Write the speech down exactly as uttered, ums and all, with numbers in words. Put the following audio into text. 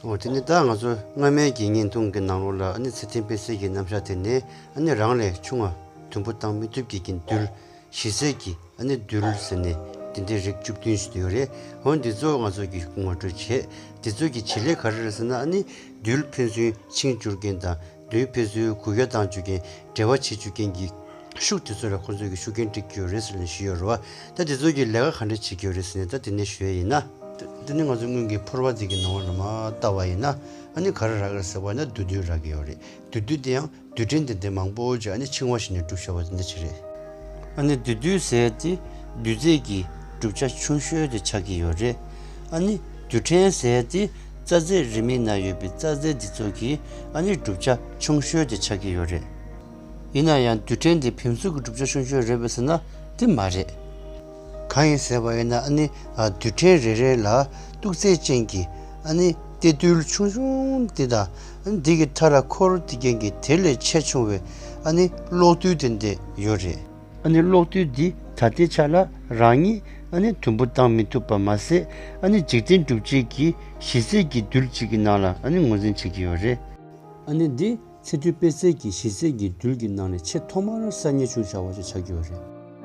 འོ་དེ་ནི་ད་ང་ཚོ་སྔ་མའི་གི་བརྙན་ཐུང་གི་ནང་ལོགས་ལ་ཨ་ནི་ཚེ་ཏན་པད་ཟེར་གྱི་རྣམ་གཞག་དེ་ནི་ཨ་ནི་རང་ལས་ཆུང་བ་དུམ་བུ་བཏང་མི་ཐུབ་ཀྱི་གི་རྡུལ། ཞི་བསིལ་གྱི་ཨ་ནི་རྡུལ་ཟེར་ནས་དེ་འདྲའི་རིགས་བཅུ་བདུན་ཞིག་ཡོད་རེད། འོ་འདི་ཚོ་ང་ཚོ་གི་ངོ་སྤྲོད་བྱེད། འདི་ཚོ་གི་བྱེད་ལས་ག་རེ་རེད་ཟེར་ན་ཨ་ནི་རྡུལ་ཕན་ཚུན་འཆིང་བཅུག་མཁན་དང་། རྡུལ་ཕན་ཚུན་འགུལ་སྐྱོད་བཏང་བཅུག་མཁན། འབྲེལ་བ་བྱེད་བཅུག་མཁན་གྱི་ཤུགས་དེ་ཚོ་ལ་ཁོ་ཚོས་ཀྱི་ཤུགས་རྐྱེན་སྤྲད་ཀྱི་ཡོད་རེད་ཟེར་ནས་ཞུས་ཡོད་རེད་བ། ད་དེ་ཚོ་གི་ལས་ཀ་ག་འདྲ་བྱེད་ཀྱི་ཡོད་རེད་ཟེར་ནས་ད་དེ་ནས་ཞུ་ཡ་ཡིན་ན། ད་དེ་ནི་ང་ཚོ་སྔོན་གྱི་ཕོར་པ་དེ་གི་ནང་ལ་མར་བལྟ་བ་ཡིན་ན་ཨ་ནི་ག་རེ་རག་གི་རེད་ཟེར་བ་ན་བདུད་རྡུལ་རག་གི་ཡོད་རེད། བདུད་རྡུལ་དེ་ཡང་རྡུལ་ཕྲན་དེ་འདྲ་མང་པོ་ཅིག་ཨ་ནི་འཆིང་བ་བྱས་ནས་གྲུབ་བཞག་པ་དེ་འདྲ་ཅིག་རེད། ཨ་ནི་བདུད་རྡུལ་ཟེར་དེ་རྡུལ་རྫས་ཀྱི་གྲུབ་ཆ་ཆུང་ཤོས་དེ་ཆགས་ཀྱི་ཡོད་རེད། ཨ་ནི་རྡུལ་ཕྲན་ཟེར་དེ་རྩ་རྫས་རིམས་ནད་ནང་ཡོད་པའི་རྩ་རྫས་འདི་ཚོ་གི་ཨ་ནི་གྲུབ་ཆ་ཆུང་ཤོས་དེ་ཆགས་ཀྱི་ཡོད་རེད། ཡིན་ན་ཡང་རྡུལ་ཕྲན་དེ་བེམ་ཟུག་གི་གྲུབ་ཆ་ཆུང་ཤོས་རེད་པས་ཟེར་ན་དེ་མ་རེད། གང་ཡིན་ཟེར་བ་ཡིན་ན་ཨ་ནི་ཨ་རྡུལ་ཕྲན་རེ་རེ་ལ་གཏུག་རྫས་ཅན་གྱི་ཨ་ནི་གཏེར་རྡུལ་ཆུང་ཆུང་འདི་དང་། ཨ་ནི་འདི་གི་མཐའ་ལ་འཁོར་དེ་རྐྱེན་གྱི་དེ་ལས་ཆེ་ཆུང་བའི་ཨ་ནི་གློག་རྡུལ་དེ་འདྲ་ཡོད་རེད། ཨ་ནི་གློག་རྡུལ་འདི་ད་ལྟའི་ཆ་ལ་རང་ཉིད་ཨ་ནི་དུམ་བུ་བཏང་མི་ཐུབ་པ་མ་ཟད། ཨ་ནི་འཇིག་རྟེན་གྲུབ་བྱེད་ཀྱི་ཞི་བསིལ་གྱི་རྡུལ་གཅིག་གི་ནང་ལ་ཨ་ནི་ངོས་འཛིན་བྱེད་ཀྱི་ཡོད་རེད། ཨ་ནི་འདི་ཚེ་ཏན་པད་ཟེར་གྱི་ཞི་བསིལ་གྱི་རྡུལ་གྱི་ནང་ནས་ཆེས་ཐོག་མར་གསར་རྙེད་བྱུང་བཞག་པ་ཞིག་ཆགས་ཀྱི་ཡོད་རེད།